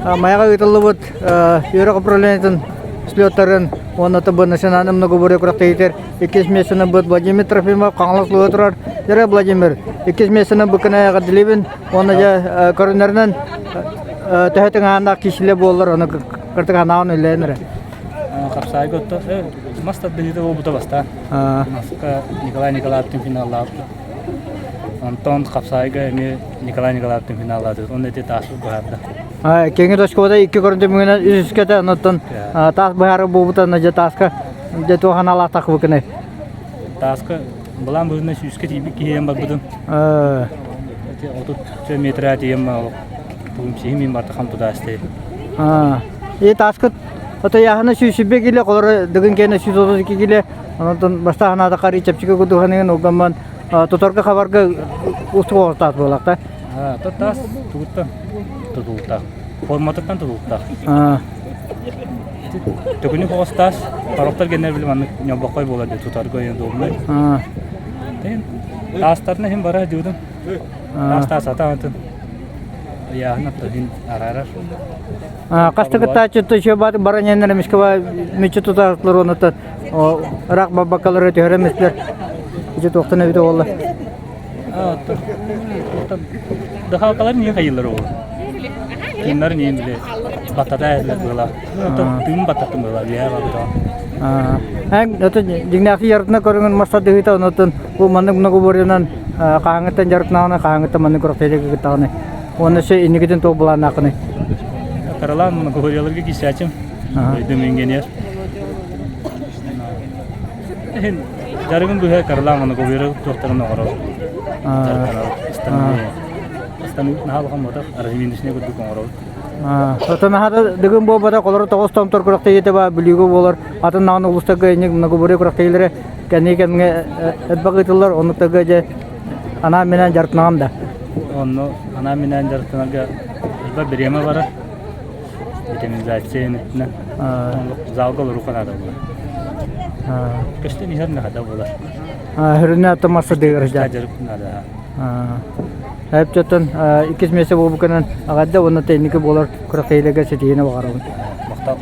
Майаҕа ыытыллыбыт үөрэх управлениетын слеттарын уонна ТБ национальнай многоборье күрэхтэһиитигэр иккис миэстэни ылбыт Владимир Трофимов Хаҥалас улууһа турар. Дьэ, Владимир, иккис миэстэни ылбыккын эҕэрдэлиибин уонна дьэ көрүнэринэн төһө тыҥаһааннаах киисилэ буоллар, ону кыртык санааҕын үллээн эрэ. Хапсаайга отто мас тардыһыыта буолбута бастаан. Маска Николай Николаевтыын финаллаабыт. Онтон хапсаайга эмиэ Николай Николаевтыын финаллаатыбыт. Онно ити тааспыт быһаарда. Кэҥи точкабыта икки көрүнтүмүгүнэн үсүскэтэ, онтон таас быһаары буолбута, дьэ тааска дьэ туох аналаах быкыны. Тааска былаан быһыытынан сүүскэ тиийбит киһиэн барбытым. Ити 30 метрэ тиийэн тугум сиһим мин барта хам тутаасты. И тааскыт отояһына 120 киле, холоро дыгын кэнэ 132 киле, онтон бастаан аата хари чэпчэки кудуһаныгын угамман туторга хабарга устук оҕортаах буоллахта. Тас тугуттан тутулуктаах. Форматыттан тутулуктаах. Төкүнүк оҕус таас, сорохтор гэннэр били маннык ньолбоххой буолар дии тутарга удобнай. Таастарына иһин бара дьуудум. Таас таас атаатын ыйааһын аттаһын араарар. Хаста кыттааччы еще бараньяннар эмискэ мүччү тутаахтылар уонна ыраах бабакалары түһэрэ эмистэр. Ити туохтан эбитэ буолла? Дыхалкалар не хайылар ол. Тыыннар не биле баттата эһилер была. Тыын баттаттым была биэ бабыта. Эн ото дьиҥнээхи ярытына көрүҥүн мастардыһыыта онотон бу маннык многоборьенан хаһааҥҥыттан дьарыктанаҕына хаһааҥҥыттан маннык күрэхтэһиигэ кыттаҕыный уонна өссө инникитин туох былааннааххыный? Кыралаан многоборьеларга киирсээччим. Дойдум инженер. Иһин дьарыгым быһа кыралаан многоборье туохтарын оҥорор. Дьарыктанар. Ыстаныы. Ыстаныы наһаа улахан буолбатах, разминочнай курдук оҥоробут. Оттон наһаа да дыгын буолбатах, олору тоҕус томтор күрэхтэһиитэ баар Бүлүүгэ буолар, атын даҕаны улуустарга инник многоборье күрэхтэһиилэрэ кэнники кэмҥэ элбэх ыытыллар, оннуктарга дьэ анаан-минээн дьарыктанаҕын да? Онно анаан-минээн дьарыктанарга элбэх бириэмэ барар. Витаминизация иннинэ залга олоруохха наада буолар. Көстөн иһэр наада буолар. Сүрүнэ аты мас садыгар Дьарык наада. Эптөтөн иккис миэстэ буолбукканан аҕайда уонна тенники буолар күрэхтэһиилэргэ ситиһиини баҕарабын. Махтал.